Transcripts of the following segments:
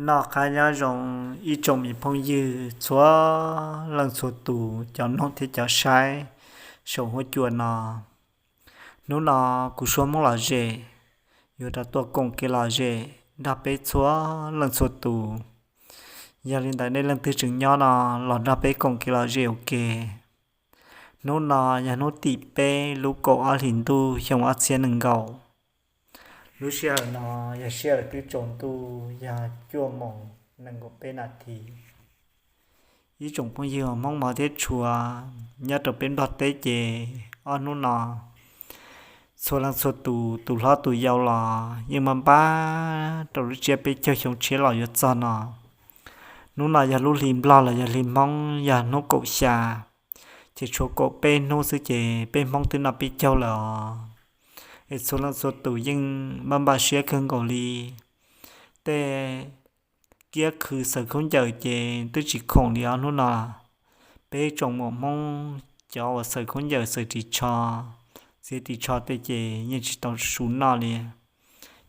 Noj qab nyob zoo ib tsoom me phooj ywg txhua leej txhua tus, cov mloog thiab cov saib saum huab cua no. Hnub no kuv Suab Hmoob Lom Zem yuav rov tuaj koom kev lom zem nrog peb txhua leej txhua tus. Yog li ntawd nej leej twg tseem nyob no los nrog peb koom kev lom zem ua ke. Hnub no yog hnub tim peb lub kaum ob hlis ntuj xyoo ob txhiab nees nkaum. Lub sij hawm no yog sij hawm twb tsaus ntuj, yog cuaj moos nees nkaum peb nas this. Ib tsoom phooj ywg Hmoob hmov thiab tshua nyob rau peb Nplog teb ces ob hnub no txhua leej txhua tus, tus hlob tus yau los yeej npaj npaj rau lub tsiab peb caug xyoo tshiab los yuav txog no. Hnub no yog lub hli Nplog los yog hli Hmoob yog hnub kaum xya, ces tshuav kaum peb hnub xwb ces peb Hmoob twb noj peb caug lawm os. Es txhua leej txhua tus yeej npaj npaj siab kawg nkaus li. Tej kiab khw xaws khaub ncaws ces twb tsis khoom li os hnub no. Peb tsoom muam Hmoob cov uas xaws khaub ncaws xaws ris tsho, txiav ris tsho tej ces yeej tsis tau su noj li.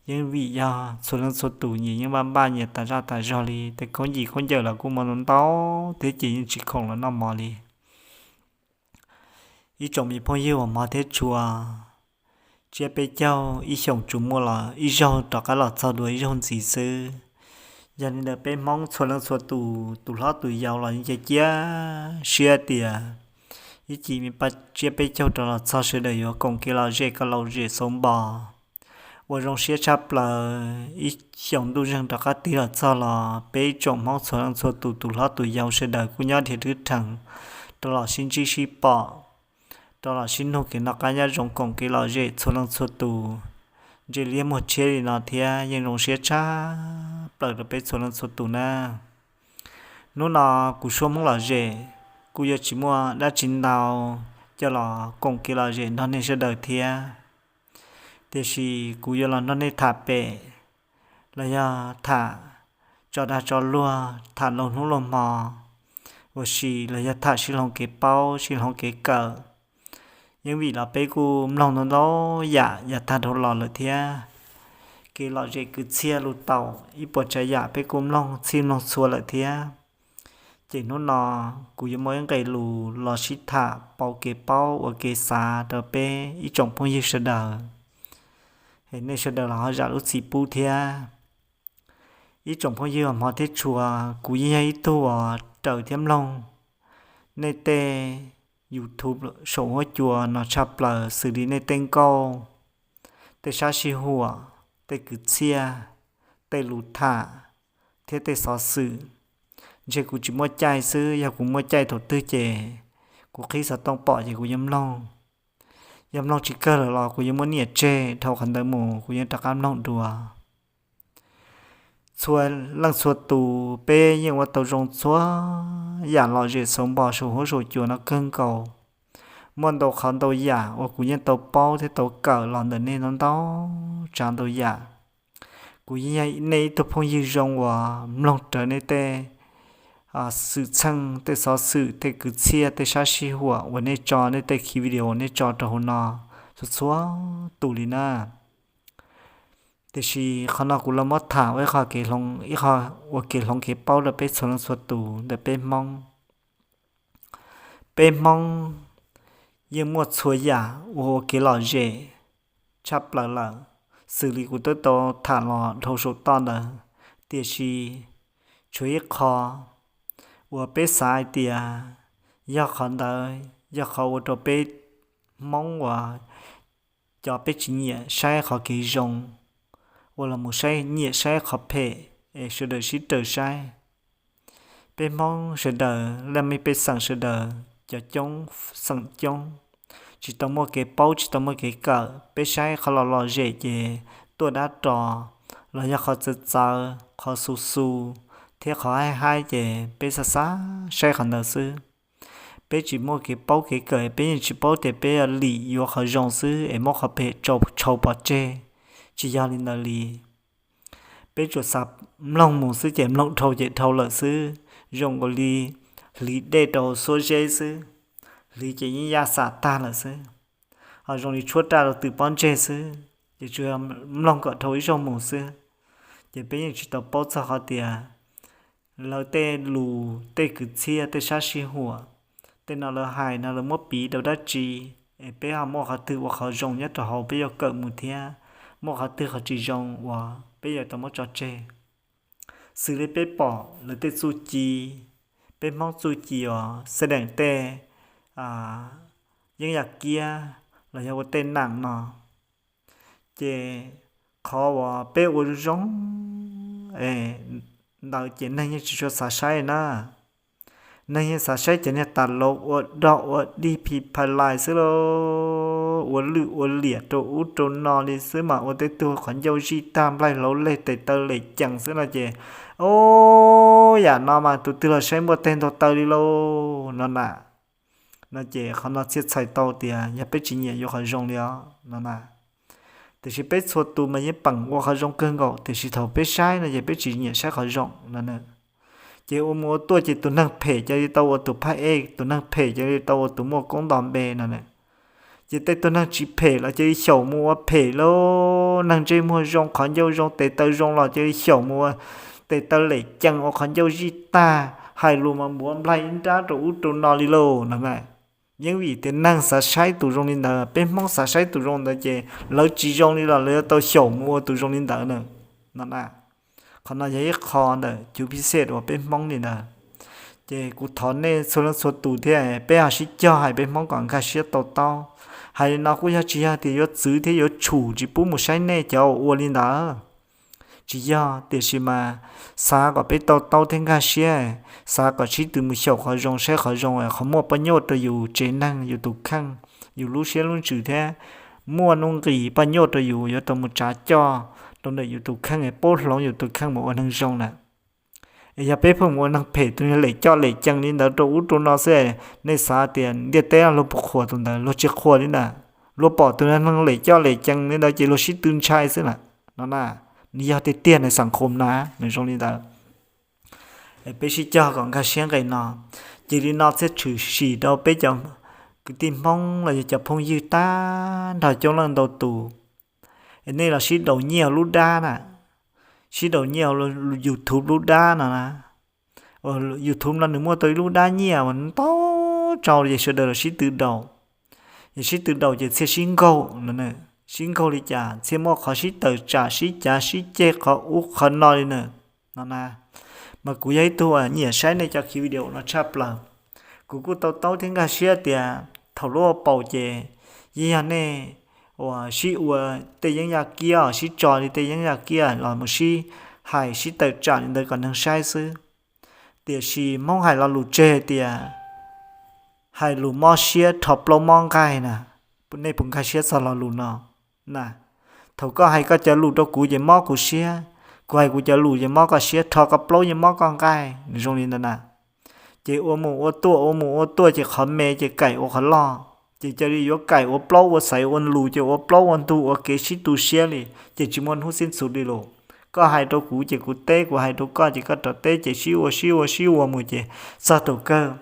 Yeej vim yog txhua leej txhua tus nyias yeej npaj npaj nyias tas zaj tas zog li, tej khaub ncaws khaub ncaws los kuj muaj ntau ntau thiab ces yeej tsis khoom los noj mov li. Ib tsoom me phooj ywg uas hmov thiab tshua, tsiab peb caug ib xyoos tsuas muaj los ib zaug rov qab los txog dua ib zaug ntxiv xwb. Yog li ntawd peb Hmoob txhua leej txhua tus, tus hlob tus yau los yeej cia siab tias ib chim me tsiab peb caug rov los txog sawv daws yuav koom kev lom zem kom lom zem xauv npo. Ua zoo siab tshaj plaws ib xyoos ntuj zeeg rov qab tig los txog los peb ib tsoom Hmoob txhua leej txhua tus, tus hlob tus yau sawv daws kuj nyob dhia rwb rhees rov los sib ntsib sib pom, rov los sib nug kev noj qab nyob zoo koom kev lom zem txhua leej txhua tus, ntsej liab muag tshiab li no thiab yeej zoo siab tshaj plaws rau peb txhua leej txhua tus na. Hnub no kuv Suab Hmoob Lom Zem kuj yuav tsis muaj dab tsi ntau coj los koom kev lom zem nrog nej sawv daws thiab, tiam sis kuv yuav los nrog nej tham pem los yog tham tso dag tso luag, tham laug hnub laug hmo, ua si los yog tham sib hloov kev paub sib hloov kev kawm. Yeej vim los peb kuj mloog ntau ntau yam yav tag dhau los lawm thiab, kev lom zem kwv txhiaj lus taum ib puas tsav yam peb kuj mloog txhij mloog txhua lawm thiab. Ces hnub no kuv yuav muaj ib nqe lus los sib tham pauv kev paub ua kev xav rau peb ib tsoom phooj ywg sawv daws, es nej sawv daws los ho zam lub txim pub thiab. Ib tsoom phooj ywg hmov thiab tshua, kuv yeej yog ib tug uas raws thiab mloog nej tej YouTube saum huab cua no tshaj plaws xws li nej tej nkauj, tej sab sij huam, tej kwv txhiaj, tej lus tham thiab tej xov xwm. Ntshe kuv tsis muaj caij xwb, yog kuv muaj caij thaum twg ces kuv qhib xov tooj pom ces kuv yuav mloog. Yog mloog tsis kawg lawm los kuv yuav muab niam tseg, dhau qhov ntawd mus kuv yeej rov qab mloog dua. Txhua leej txhua tus peb yeej ua tau zoo txhua yam lom zem xauv npo saum huab saum cua no kawg nkaus. Muaj ntau qhov ntau yam uas kuv yeej tau paub thiab tau kawm los ntawm nej ntau ntau tsav ntau yam. Kuv yeej yog nej ib tug phooj ywg zoo uas mloog rawv nej tej xwm txheej, tej xov xwm, tej kwv txhiaj, tej sab sij huam uas nej tso, nej tej khi video nej tso rau hauv no txhua txhua tus li na. Tiam sis qhov no kuv los muab tham ua ib qho, ib qho ua kev hloov kev paub rau peb txhua leej txhua tus ntawm peb Hmoob. Peb Hmoob yeej muaj txhua yam uas ua kev lom zem tshaj plaws lawm, xws li kuv twb tau tham los dhau saum toj ntawd, tiam sis tshuav ib qho uas peb xav hais tias yog qhov ntawd yog qhov ua rau peb Hmoob uas cov peb tsis nyiam saib qhov kev zoo, uas los mus saib, nyiam saib qhov phem, es sawv daws sib raws saib. Peb Hmoob sawv daws, laj mej pej xeem sawv daws, cov coob xeem coob, tsis tau muaj kev paub, tsis tau muaj kev kawm, peb saib qhov lom lom zem ces tuaj dab ros, los yog qhov txawv txawv, qhov xu xu, thiab qhov haib haib ces peb xav xav saib qhov ntawd xwb. Peb tsis muaj kev paub kev kawm, peb yeej tsis paub tias peb lim yuav qhov zoo xwb es muab qhov phem tshau pov tseg. Tsis yog li ntawd li. Peb tsuas xav mloog mus xwb ces mloog dhau ces dhau lawm xwb, zoo nkaus li hliv dej rau xuab zeb xwb, hliv ces yeej yaj xam tag lawm xwb, ho zoo li tshuab raj rau twm pob ntseg xwb, ces tsuas yog mloog kom dhau ib zaug mus xwb. Ces peb yeej tsis tau paub txog qhov tias lawv tej lus, tej kwv txhiaj, tej sab sij huam, tej no lawv hais no lawv muab piv rau dab tsi, es peb ho muaj qhov twg ua qhov zoo nyob rau hauv peb yuav kawm mus thiab, muaj qhov twg qhov tsis zoo uas peb yuav tau muab tso tseg. Xws li peb pom lawv tej txuj ci, peb Hmoob txuj ci uas xab deem tej yeeb yaj kiab los yog ua tej nam no, ces qhov uas peb ua zoo ntawd ces neeg yeej tsis tshua xav saib na. Neeg yeej xav saib cov niag tas laus ua dog ua dig phi pha lais xwb lauj, ua lwj ua liam rau ub rau no li xwb mas ua tej tug qhov ncauj zij tag nplaig hlauv leg tes taw lem cees xwb no ces, o, yam no mas tus twg los saib npuaj teg ntaug taw li lauj no na. No ces qhov no txhia txhais tau tias yog peb tsis nyiam yuav qhov zoo li os no na. Tiam sis peb txhua tus mas yeej peem ua qhov zoo kawg nkaus, tiam sis thaum peb saib no ces peb tsis nyiam saib qhov zoo no. Ces ua mus ua tuaj ces tus neeg phem cia li tau ua tus phaj ej, tus neeg phem cia li tau ua tus muaj koob nto npe no na. Ces tej tug neeg tsis phem los cia li xyaum mus ua phem lauj, neeg ntsej muag zoo qhov ncauj zoo tes taw zoo los cia li xyaum mus ua tes taw lem cees ua qhov ncauj zij tag, hais lus mas npuav nplaig ib nrab rau ub rau no li lauj no na. Yeej vim tias neeg xav saib tus zoo li ntawd, peb Hmoob xav saib tus zoo ntawd ces lawv tsis zoo li los lawv yuav tau xyaum mus ua tus zoo li ntawd na no na. Qhov no yog ib qho ntawm cuv phij xej uas peb Hmoob li ntawd. Ces kuv thov nej txhua leej txhua tus thiab peb ho sib cog hais peb Hmoob kom nkag siab to taub. Hais li no kuj yog tsis yog tias yuav txwv thiab yuav tshum tsis pub mus saib nej cov ua li ntawd. Tsis yog, tiam sis mas xav kom peb to taub thiab nkag siab, xav kom sib tw mus xyaum qhov zoo saib qhov zoo, qhov muaj poj nyuaj rau yus tsev neeg yus tus kheej, yus lub siab lub ntsws thiab muaj nuj nqis poj nyuaj rau yus yuav tau mus tsav coj rau ntawm yus tus kheej paub hloov yus tus kheej mus ua neeg zoo na. Es yog peb pheej mus ua neeg phem tus niag lem coj lem cees li ntawd rau ub rau no xwb, nej xav tias ntiaj teb luag puas qhuas tus ntawd? Luag tsis qhuas li ntawd. Luag pom tus neeg lem coj lem cees li ntawd ces luag sib tw ntshai xwb na no na. Nws yog tiag tiag na, xam khom na nws zoo li ntawd. Peb sib cog kom nkag siab nqe no. Ces li no thiaj tshwm sim rau peb cov kwv tij Hmoob los yog cov phooj ywg tag nrho coob leej ntau tus. Es nej los sib daus nyiaj lub dab na, sib daus nyiaj YouTube lub dab no na. YouTube no nws muaj tau ib lub dab nyiaj mas ntau tsaus ces sawv daws los sib tw daus. Yog sib tw daus ces thiaj sib nkaug no. Sib nkaug li cas thiaj muaj qhov sib tawm tsam sib cav sib ceg qhov ub qhov no li na no na. Mas kuv yog ib tug uas nyiam saib nej cov khiv video no tshaj plaws. Kuv kuj to taub thiab nkag siab tias thaum lub hauv paus ces yeej yog nej uas sib ua tej yeeb yaj kiab, sib tso li tej yeeb yaj kiab los mus sib hais sib tawm tsam li ntawd kom neeg saib xwb. Tiam sis Hmoob hais lo lus tseg tias hais lus mob siab rho plaub mob nqaij na. Nej puas nkag siab txog lo lus no na? Thaum koj hais koj cov lus rau kuv ces mob kuv siab, kuv hais kuv cov lus ces mob koj siab, rho koj plaub yeej mob koj nqaij, nws zoo li ntawd na. Ces ua mus ua tuaj ua mus ua tuaj ces qhov me ces kaim ua qhov loj, ces cia li yuav kaim ua plaub ua xaiv ua lus ces ua plaub ua ntug ua kev sib tu siab li, ces tsis muaj hnub xib ntxwv li lus. Koj hais rau kuv ces kuv teb, kuv hais rau koj ces koj rov teb, ces sib ua sib ua sib ua mus ces txog thaum kawg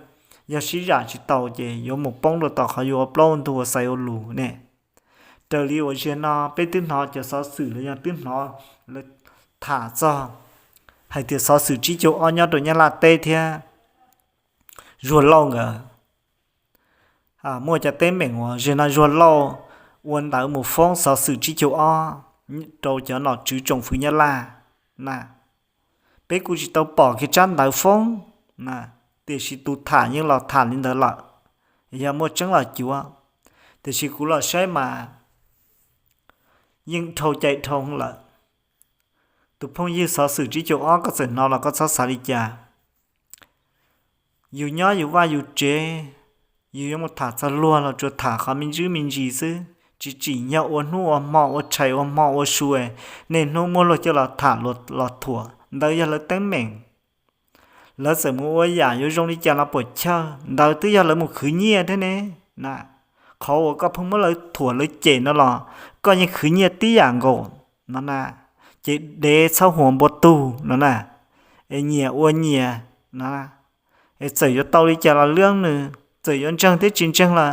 yog sib zam tsis tau ces yuav mus poob rau tom qhov yuav ua plaub ua ntug ua xaiv ua lus ne. Raws li uas zaum no peb twb hnov cov xov xwm los yog twb hnov lawv tham txog hais tias xov xwm tsib caug ob nyob rau Nyab Laj teb thiab Zuag Lauj nkawd muaj cov teeb meem uas zaum no Zuag Lauj ua ntawv mus foob xov xwm tsib caug ob rau cov nom tswv tsoom fwv Nyab Laj na. Peb kuj tsis tau pom kiag tsab ntawv foob na, tiam sis tus tham yeej los tham li ntawd lawm, yog muaj tseeb los cuav, tiam sis kuv los saib mas yeej dhau cai dhau lawm. Tus phooj ywg xov xwm tsib caug ob, koj txawm hnov los koj txhob xav li cas. Yus nyob yus vaj yus tsev, yus yuav mus tham txog luag los tsuas tham qhov me ntsis me ntsis xwb, tsis tsim nyog ua hnub ua hmo ua tshais ua hmo ua su, niaj hnub muab luag coj los tham los thuam, ntawd yog lawv teeb meem. Lawv txawm mus ua yam yuav zoo li cas los puam chawj, ntawd twb yog lawv mus khwv nyiaj thiab ne. Qhov uas koj pheej muab lawv thuam lawv cem no los koj yeej khwv nyiaj tib yam nkaus no na. Ces dev txhob huas npua tug no na, es nyias ua nyias no. Es txawm yuav tau li cas los liab nws, txawm yuav ntseeg thiab tsis ntseeg los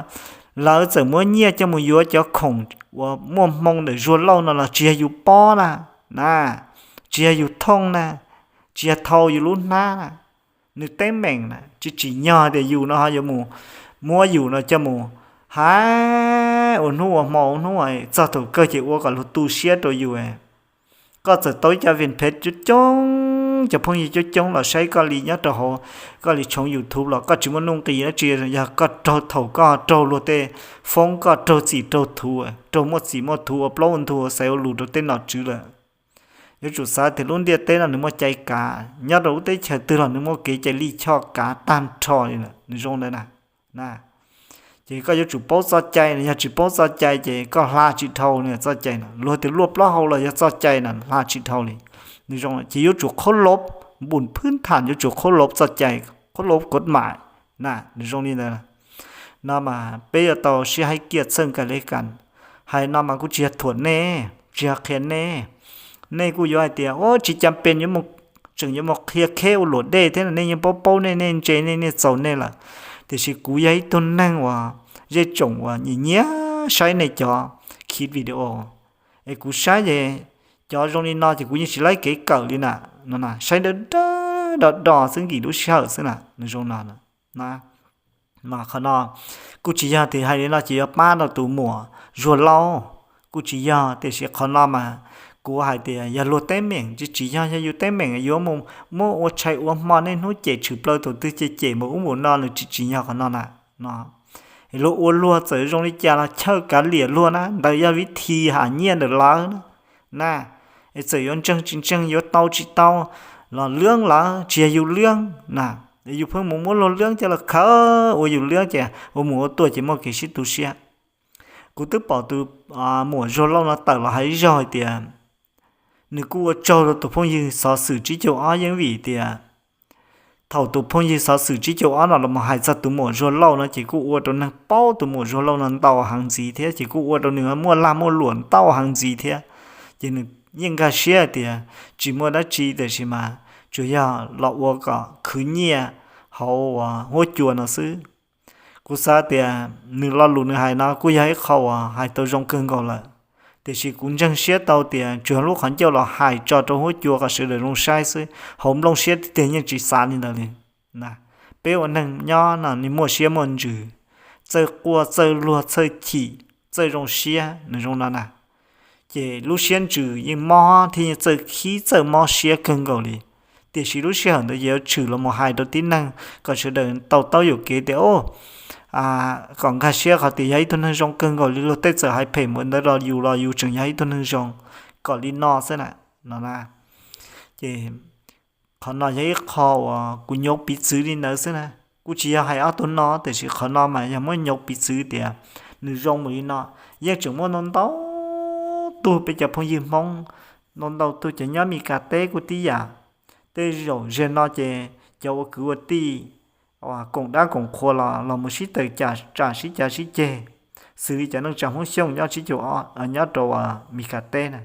lawv txawm muab nyiaj coj mus yuav cov khoom uas muaj hmoo ntawm Zuag Lauj no los tsis yog yus pob na, na, tsis yog yus thooj na, tsis yog thau yus lub hnab na, nws teeb meem na, tsis tsim nyog tias yus no ho yuav mus muab yus no coj mus hais ua hnub ua hmo ua hnub, txog thaum kawg ces ua kom luag tu siab rau yus. Koj txawm tau ib co views phem coob coob, cov phooj ywg coob coob los saib koj li nyob rau hauv koj li tshoov YouTube los koj tsis muaj nuj nqis dab tsi, yog koj raug thaum koj raug luag tej foob, koj raug txim raug thuv, raug muaj txim muaj thuv ua plaub ua ntug ua xaiv ua lus rau tej nom tswv lawm. Yuav tsum xav tias lub ntiaj teb no nws muaj cai kav, nyob rau lub teb chaws twg los nws muaj kev cai lij choj kav tag nrho li lawm, nws zoo ntawd na. Na, ces koj yuav tsum paub txoj cai no, yog tsis paub txoj cai ces koj hla tsis dhau li txoj cai no. Luag tias luaj plaub hau los yog txoj cai no hla tsis dhau li. Nws zoo ces yuav tsum qhob lov, npun phwb tham yuav tsum qhob lov txoj cai, qhob lov kod mam na, nws zoo li ntawd. No mas peb yuav tau sib haib kiaj txhawj nkaus li kas. Hais no mas kuj tsis yog thuam nej, tsis yog qhia nej. Nej kuj yuav hais tias ua tsis cas pes yuav mus, tseem yuav mus qhia kheb ua luam dej thiab, nej yeej paub paub nej, nej ntse nej, nej txaus nej lawm. Tiam sis kuv yog ib tug neeg uas zej tsoom uas nyiam nyiam saib nej cov khib video, es kuv saib ces cov zoo li no ces kuv yeej tsis laib kev kawm li na. No saib dawb dawb do do xwb nkim lub sij hawm xwb na, nws zoo no. Mas qhov no kuj tsis yog tias hais li no ces yuav pab rau tus muam Zuag Lauj, kuj tsis yog. Tiam sis qhov no mas kuv hais tias yog luag teeb meem tsis tsim nyog, yog yus teeb meem yuav mus muab ua tshais ua hmo niaj hnub cem tshwm plaws, tus twg ces cem mus ub mus no, nws tsis tsim nyog qhov no na. No, luag ua luag txawm zoo li cas los chawj kav liam luag na, ntawd yog vib thi ham nyiaj ntawm lawv na. Na, es txawm yuav ntseeg tsis ntseeg, yuav tau tsis tau los lwb lawv, tsis yog yus lwb na. Yus pheej mus muab luag lwb coj los khawb ua yus lwb ces ua mus ua tuaj ces muaj kev sib tu siab. Kuv twb pom tus muam Zuag Lauj no tawm los hais ib zaug hais tias nws kuj ua tsaug rau tus phooj ywg xov xwm tsib caug ob yeej vim tias thaum tus phooj ywg xov xwm tsib caug ob no los mus hais txog tus muam Zuag Lauj no ces kuj ua rau neeg paub tus muam Zuag Lauj no ntau heev ntxiv thiab, ces kuj ua rau nws muaj lag muaj luam ntau heev ntxiv thiab. Ces nws yeej nkag siab hais tias tsis muaj dab tsi, tiam sis mas tsuas yog los ua kom khwv nyiaj hauv huab cua no xwb. Kuv xav tias nws lo lus nws hais no kuj yog ib qho uas hais tau zoo kawg nkaus lawm, tiam sis kuv ntseeg siab tau tias tsuas lub qhov ncauj los hais tso rau huab cua kom sawv daws zoo saib xwb, hauv nplooj siab tiag tiag yeej tsis xav li ntawd li. Peb ua neeg nyob no nws muaj siab muaj ntsws, txawj quaj txawj luag txawj chim, txawj zoo siab, nws zoo no na. Ces lub siab ntsws yeej mob thiab yeej txawj khib txawj mob siab kawg nkaus li. Tiam sis lub sij hawm ntawd ces yuav tshwm los mus hais rau tib neeg kom sawv daws tau taub yuam kev tias, o, kom nkag siab qhov tias yog ib tug neeg zoo kawg nkaus li, luag tej txawm hais phem npaum ntawd los yus los yus tseem yog ib tug neeg zoo, kom li no xwb na, no na. Ces qhov no yog ib qho uas kuv nyauv piv txwv li ntawd xwb na. Kuj tsis yog hais ob tug no, tiam sis qhov no mas yog muab nyauv piv txwv tias nws zoo mus li no. Yeej tseem muaj ntau ntau tug peb cov phooj ywg Hmoob, ntau ntau tug cov nyob Mes Kas teb kuj tib yam. Tej zaum zaum no ces cov ua kwv ua tij, koom dab koom qhua los los mus sib tawm tsam sib cav sib ceg, xws li cov neej tsa Hmoob Xyooj nyob tsib caug, nyob rau Mes Kas teb na.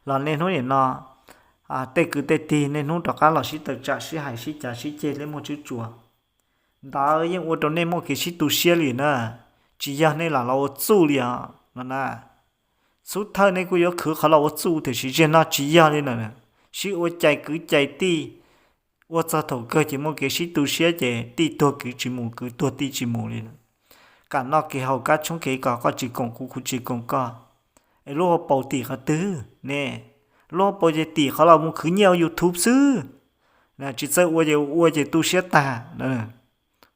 Los niaj hnub nim no, tej kwv tej tij niaj hnub rov qab los sib tawm tsam sib hais sib cav sib ceg li muaj tswv tsuas. Ntawd yeej ua rau nej muaj kev sib tu siab li na. Tsis yog nej lam los ua txuj li os no na. Xub thawj nej kuj yuav khwv qhov los ua txuj, tiam sis zaum no tsis yog li na. Sib ua cais kwv cais tij, ua txog thaum kawg ces muaj kev sib tu siab ces tij tuag kwv tsis mus, kwv tuag tij tsis mus li na. Kam noj kev haus kab tshoob kev kos, koj tsis koom kuv, kuv tsis koom koj. Es lub hauv paus tim qhov twg ne? Lub hauv paus ces tim qhov los mus khwv nyiaj ua YouTube xwb. Tsis txawj ua ces ua ces tu siab tag.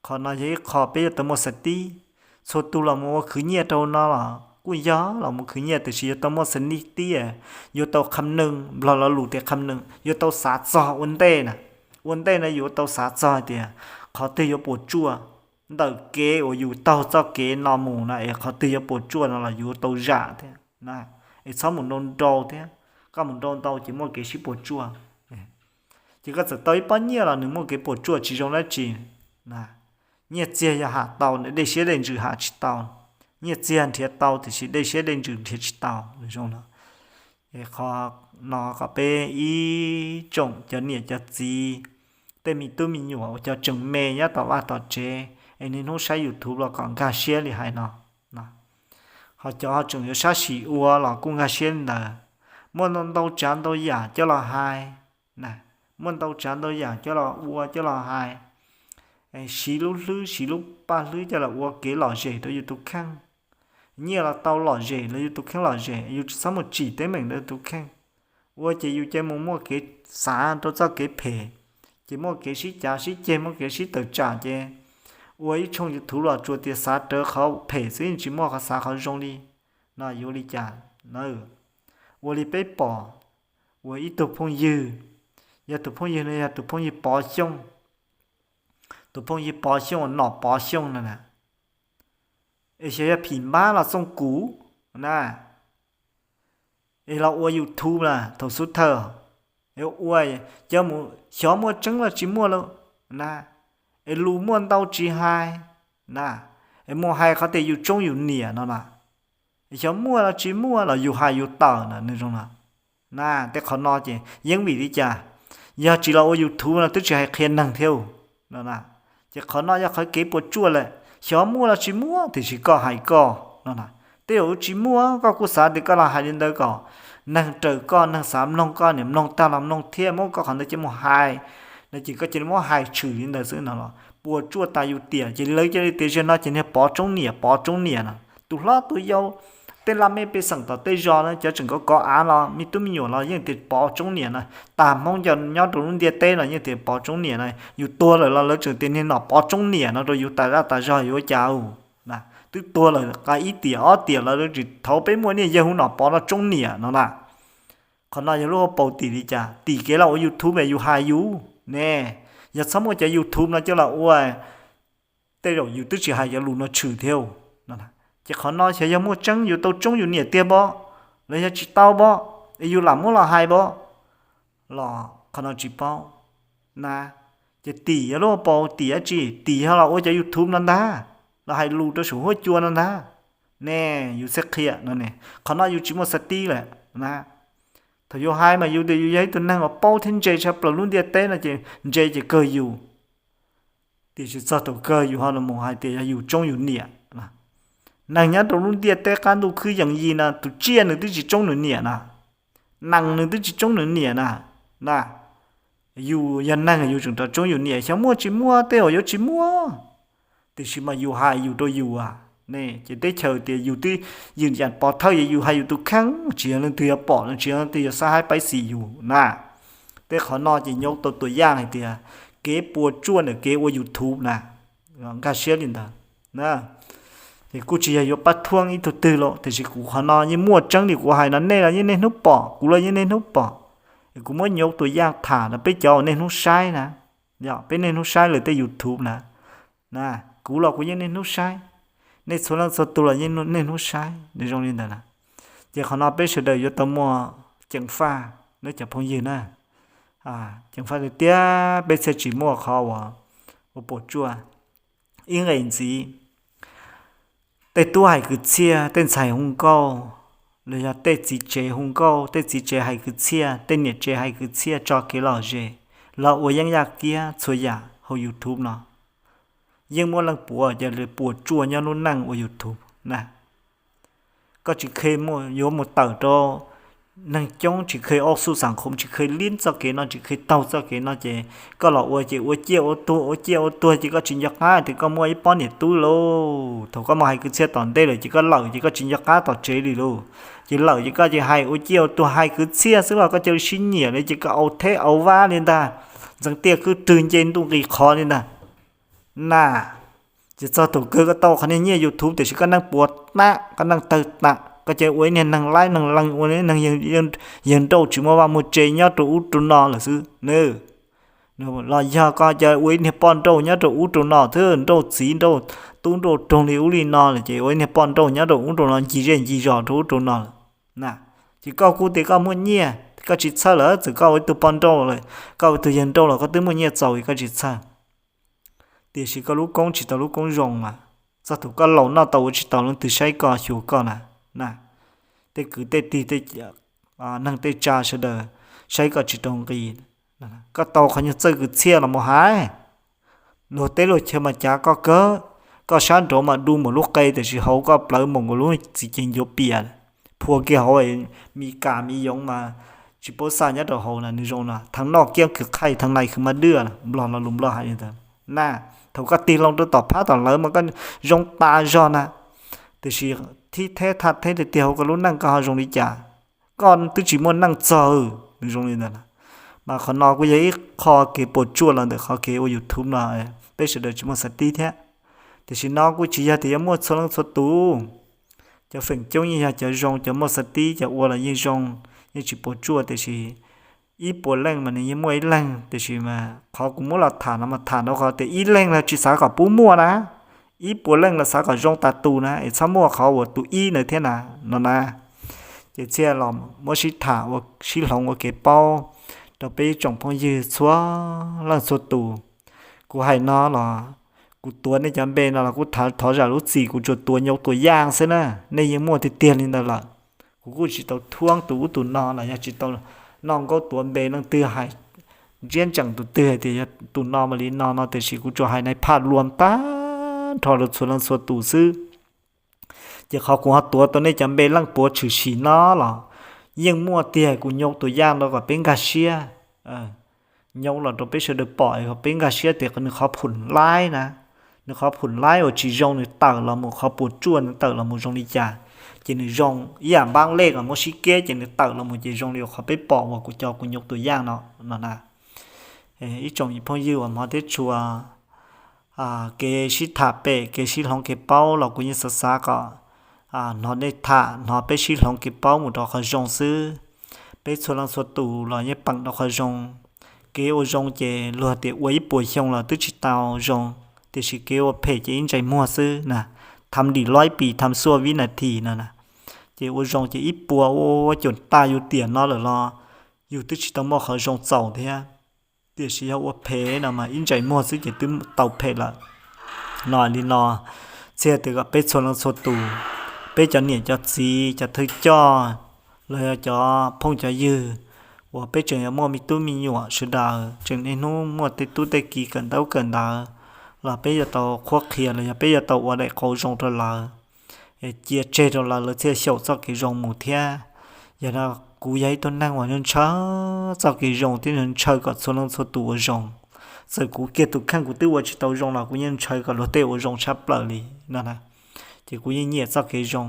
Qhov no yog ib qho peb yuav tau muaj xav tib. Txhua tus los mus ua khwv nyiaj rau no los kuj yog los mus khwv nyiaj, tiam sis yuav tau muaj xav tib, yuav tau kham nees, Nplog lo lus tias kham nees, yuav tau xav txog ua ntej na. Ua ntej no yuav tau xav txog tias qhov twg yuav puas tsuaj, ntawm kev uas yus taug txoj kev no mus no es qhov twg yuav puas tsuaj no los yuav tau zam thiab. Es txhob mus nrau nrau thiab, koj mus nrau ntau ces muaj kev sib puas tsuaj. Ces koj txawm tau ib pob nyiaj los nws muaj kev puas tsuaj tsis zoo dab tsi. Nyiaj txiag yog ham tau, dej siab dej ntsws ham tsis tau. Nyiaj txiag nrhiav tau tiam sis dej siab dej ntsws nrhiav tsis tau, zoo no. Qhov no kom peb ib tsoom cov niam cov txiv, tej me tub me nyuam uas cov tseem me nyob tom vaj tom tsev es niaj hnub saib YouTube los kom nkag siab li hais no. Ho cov ho tseem yuav sab sim ua los kuj nkag siab li ntawd. muaj ntau tsav ntau yam coj los hais, muaj ntau tsav ntau yam coj los ua coj los hais, siv lub hlwb siv lub paj hlwb coj los ua kev lom zem rau yus tus kheej. Nyiaj los tau lom zem los yus tus kheej lom zem, yus tsis txhob mus tsim teeb meem rau yus tus kheej. Ua ces yus cia li mus muaj kev xav rau txoj kev phem, ces muaj kev sib cav sib ceg, muaj kev sib tawm tsam ces ua ib tshooj YouTube los tsuas tias xav rawv qhov phem xwb, tsis muaj qhov xav qhov zoo li. No yuav li cas? Ua li peb pom, ua ib tug phooj ywg, yog tus phooj ywg no yog tus phooj ywg Pov Xyooj, tus phooj ywg Pov Xyooj uas nom Pov Xyooj no na, es xyov yog phim npab los txooj kuv na, es los ua YouTube na thaum xub thawj, es ua cov mus xyov muaj tseeb los tsis muaj lawm na, es lus muaj ntau tsis hais na, es mus hais qhov tias yus tsoob yus niam no na, es xyov muaj los tsis muaj los yus hais yus tawm na nws zoo na. Na tej qhov no ces yeej vim li cas? Yog tsis los ua YouTube no twb tsis hais qhia neeg thiab no na. Ces qhov no yog qhov kev puas tsuaj lawm, xyov muaj los tsis muaj tiam sis koj hais koj no na. Tej zaum tsis muaj koj kuj xav tias koj los hais li ntawd kom neeg raws koj, neeg xav mloog koj, niam mloog tag los mloog thiab muab koj qhov ntawd coj mus hais no ces koj cia li muab hais tshwm li ntawd xwb no los puas tsuaj tas yus tiam. Ces lawv cia li tias zaum no ces niag Pov tsoob niam, Pov tsoob niam no. Tus hlob tus yau, tej laj mej pej xeem tom tej zos na cov tseem kov kov av los me tub me nyuam los yeej tias Pov tsoob niam no. Tag Hmoob nyob rau lub ntiaj teb los yeej tias Pov tsoob niam no. Yus tuag lawm los lawv tseem tias niag nom Pov tsoob niam no rau yus tas zaj tas zog yuav ua cas u. Twb tuag lawm qa ib tiam ob tiam los tsis thov peb muaj niaj yawg hu nom Pov no tsoob niam no na. Qhov no yog lub hauv paus tim li cas? Tim kev los ua YouTube yus hais yus ne. Yog txhob muaj cov YouTube no coj los ua, tej zaum yus twb tsis hais cov lus no tshwm thiab. Ces qhov no xyov yog muaj tseeb yus tau tsoob yus niam tiag pob, los yog tsis tau pob, es yus lam muab los hais pob, los qhov no tsis paub na. Ces tim yog lub hauv paus tim dab tsi? Tim yog los ua cov YouTube no ntag, los hais lus rau saum huab cua no ntag ne. Yus thiaj qhia no ne, qhov no yus tsis muaj xav tib lawm na. Thaum yus hais mas yus tias yus yog ib tug neeg uas paub thiab ntse tshaj plaws lub ntiaj teb no ces ntse ces kawg yus. Tiam sis txog thaum kawg yus ho los mus hais tias yog yus tsoob yus niam. Neeg nyob rau lub ntiaj teb qab ntuj khwb yees yig no tus tsiaj nws twb tsis tsoob nws niam na. Neeg nws twb tsis tsoob nws niam na. Na, yus yog neeg yus tseem rov tsoob yus niam, xyov muaj tsis muaj tej zaum yuav tsis muaj. Tiam sis mas yus hais yus rau yus a, ne ces teb chaws tias yus twb ywm yam pov thawj, yus hais yus tus kheej, tsis yog leej twg yuav pom no, tsis yog leej twg yuav xav haib paib xim yus na. Tej qhov no ces nyob tau tuam yaj hais tias kev puas tsuaj ntawm kev ua YouTube na, nkag siab li ntawd. Ces kuj tsis yog yuav pab thuam ib tug twg los, tiam sis kuv qhov no yeej muaj tseeb li kuv hais no, nej los yeej niaj hnub pom, kuv los yeej niaj hnub pom. Kuv muab nyob tuam yaj tham rau peb cov uas niaj hnub saib na, yog peb niaj hnub saib lawv tej YouTube na, kuv los kuv yeej niaj hnub saib, nej txhua leej txhua tus los yeej niaj hnub saib, nws zoo li ntawd na. Ces qhov no peb sawv daws yuav tau muaj ceev faj, nej cov phooj ywg na. Ceev faj tiag tiag, peb thiaj tsis muaj qhov uas ua puas tsuaj. Ib nqe ntxiv, tej tub hais kwv txhiaj, tej ntxhais hu nkauj, los yog tej txiv tsev hu nkauj, tej txiv tsev hais kwv txhiaj, tej niam tsev hais kwv txhiaj tso kev lom zem, los ua yeeb yaj kiab txhua yam hauv YouTube no, yeej muaj leej puav ces puas tsuaj nyob lub neej ua YouTube na. Koj tsis kheev yuav mus tawm rau neeg coob, tsis kheev ua xu xam khoom, tsis kheev lib txoj kev no, tsis kheev taug txoj kev no ces koj los ua ces ua ciaj ua tuag, ua ciaj ua tuag ces koj tsis nco qab tias koj muaj ib pob niam tub lauj. Thaum koj mus hais kwv txhiaj tom ntej lawm ces koj lawm ces koj tsis nco qab tom tsev li lauj. Ces lawm ces koj ces hais ua ciaj ua tuag, hais kwv txhiaj xwb los koj cia li sib nyiam li, ces koj au theb au vab li ntag, ntxeev tiaj khwb rwg nce ntuj nqis qhov li ntag. Na, ces txog thaum kawg koj tau qhov niag nyiaj YouTube tiam sis koj neej puas tag, koj neej tawg tag, koj cia li ua ib niag neeg laib neeg leeg, ua ib neeg yawg nrauj tsis muaj vaj muaj tse nyob rau ub rau no lawm xwb na. Los yog koj cia li ua ib niag poj nrauj nyob rau ub rau no xwb, nrauj txiv nrauj tub nrauj roog li ub li no lawm ces ua ib niag poj nrauj nyob rau ub rau no ncig zej ncig zos rau ub rau no lawm na. Ces koj kuj tias koj muaj nyiaj, koj tsis txhawj lawm, txawm koj ua ib tug poj nrauj lawm, koj ua ib tug yawg nrauj los koj twb muaj nyiaj txaus es koj tsis txhawj. Tiam sis koj lub koob tsis tau lub koob zoo mas txog thaum koj laus noj tau ua tsis tau leej twg saib koj xyuas koj na. Na, tej kwv tej tij, tej neeg tej tsa sawv daws saib koj tsis rau nqi. Koj tau qhov nyuag txawj kwv txhiaj los mus hais, luag teb luag chaw mas cav koj kawg. Koj sab nraud mas du npaum lub qe tiam sis hauv koj plawv npaum nkaus lub txiv cev ncuav pias. phua kiag hauv, mi kas mi yoov mas tsis paub xaj nyob rau hauv na, nws zoo no. Thav no kiab khwv qhaij, thav nais khwv mas dwj, Nplog lo lus Nplog hais li ntawd na. Thaum koj tig loo rau tom phab tom lawv mas koj zoo tas zog na, tiam sis thib theb thaj theb tiag tiag hauv koj lub neej koj ho zoo li cas? Koj twb tsis muaj neej txog, nws zoo li ntawd. Mas qhov no kuj yog ib qho kev puas tsuaj los ntawm qhov kev ua YouTube no, peb sawv daws tsis muaj xav tib thiab. Tiam sis no kuj tsis yog tias yuav muaj txhua leej txhua tus. Cov feem coob yeej yog cov zoo, cov muaj xav tib, cov ua los yeej zoo, yeej tsis puas tsuaj, tiam sis ib puas leej mas nws yeej muaj ib leeg. Tiam sis mas qhov kuv muab los tham no mas tham rau qhov tias ib leeg los tsis xav kom pub muaj na, ib puas leej los xav kom zoo tas tus na, es txhob muaj qhov uas tus ib ntawd thiab na, no na. Ces thiaj los muab sib tham ua, sib hloov ua kev paub rau peb ib tsoom phooj ywg txhua leej txhua tus. Kuv hais no los kuv tuav nej cov npe no los kuj thov zam lub txim, kuv tsuas tuav nyauv tuam yaj xwb na. Nej yeej muaj tiag tiag li ntawd lawm. Kuv kuj tsis tau thuab tus ub tus no los yog tsis tau noj nkaub tuav npe leej twg hais ntsiab ntsees tus twg hais tias yog tus no mas li no no, tiam sis kuv tsuas hais nais phaj luam tag nrho rau txhua leej txhua tus xwb. Ces qhov kuv ho tuav tau nej cov npe leej puav tshwm sim no los yeej muaj tiag, kuv nyauv tuam yaj no kom peb nkag siab. Nyauv los rau peb sawv daws pom, peb nkag siab tias nws qhov phum laib na, nws qhov phum laib uas tsis zoo nws tawm los mus, qhov puas tsuaj nws tawm los mus zoo li cas. Ces nws zoo ib yam npab lej los muab sib keb ces nws tawm los mus ces zoo li qhov peb pom uas kuv cov kuv nyauv tuam yaj no, no na. Ib tsoom phooj ywg uas hmov thiab tshua, kev sib tham pem kev sib hloov kev paub los kuv yeej xav xav kom hnov nej tham, hnov peb sib hloov kev paub mus rau qhov zoo xwb. Peb txhua leej txhua tus los yeej peem rau qhov zoo. Kev ua zoo ces luag tias ua ib puas xyoo los twb tsis tau zoo, tiam sis kev ua phem ces ib ntsais muag xwb na. Tham dim loib pis tham xuaj vib nas this no na. Ces ua zoo ces ib puas ua cuam tag yus tiam no lawm los yus twb tsis tau muaj qhov zoo txaus thiab. Tiam sis yog ua phem no mas ib ntsais muag xwb ces twb tau phem lawm. No li no, txhia tias kom peb txhua leej txhua tus, peb cov niam cov txiv, cov thawj coj, los yog cov phooj cov ywg uas peb tseem yuav muaj me tub me nyuam sawv daws, tseem niaj hnub muaj tej tub tej ki kawm ntaub kawm ntawv, los peb yuav tau qhuab qhia los yog peb yuav tau ua daim qau zoo rau lawv, cia tseg rau lawv, lawv thiaj xyaum txoj kev zoo mus thiab. Yog no, kuv yog ib tug neeg uas ntshaw txoj kev zoo thiab ntshaw kom txhua leej txhua tus ua zoo. Txawm kuv kiag tus kheej kuv twb ua tsis tau zoo los kuv yeej ntshaw kom luag tej ua zoo tshaj plaws li no na. Ces kuv yeej nyiam txoj kev zoo.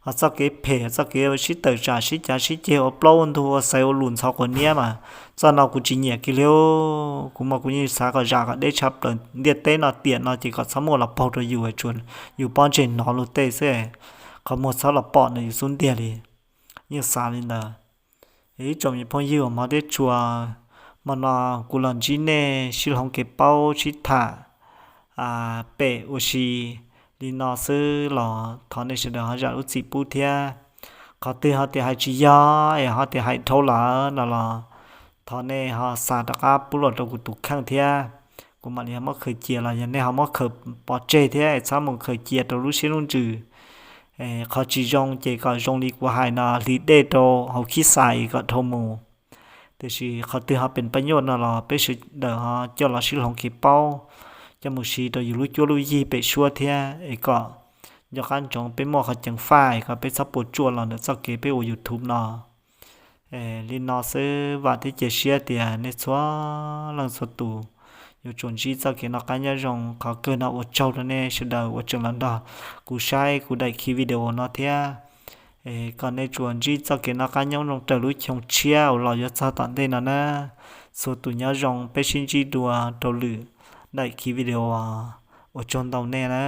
Ho txoj kev phem, txoj kev sib tawm tsam sib cav sib ceg ua plaub ua ntug ua xaiv ua lus ntxhov quav niab mas txoj no kuv tsis nyiam kiag li. Kuv mas kuv yeej xav kom zam kom deb tshaj plaws ntiaj teb no, tiam no ces kom txhob muaj los paug rau yus, tsuas yus pob ntseg hnov luag tej xwb, qhov muag txhob los pom ntawm yus xub ntiag li. Yeej xav li ntawd. Ib tsoom phooj ywg uas hmov thiab tshua, hmo no kuv los ntsib nej sib hloov kev paub sib tham pem ua si li no xwb los thov nej sawv daws ho zam lub txim pub thiab. Qhov twg ho tias hais tsis yog es ho tias hais dhau lawm no los thov nej ho xa rov qab pub los rau kuv tus kheej thiab. Kuv mam li ho muab khaws cia los yog nej ho muab khaws pov tseg thiab es txhob mus khaws cia rau lub siab lub ntsws. Qhov tsis zoo ces kom zoo li kuv hais no, hliv dej rau hauv khib xais kom dhau mus. Tiam sis qhov twg ho pem paj nyuaj no los peb sawv daws ho coj los sib hloov kev paub, coj mus siv rau yus lub cuab lub yig pem suab thiab es kom nco qab ntsoov peb muaj qhov ceev faj es kom peb txhob puas tsuaj los ntawm txoj kev peb ua YouTube no. Li no xwb, vam thiab cia siab tias nej txhua leej txhua tus yuav tsum ntsib txoj kev noj qab nyob zoo. Qhov kawg no ua tsaug rau nej sawv daws uas tseem los nrog kuv saib kuv daim khi video no thiab. Kom nej tsuas ntsib txoj kev noj qab nyob zoo raws lub xyoo tshiab uas los yuav txog tom ntej no na. Txhua tus nyob zoo, peb sib ntsib dua rau lwm daim khi video. Ua tsaug ntau nej na.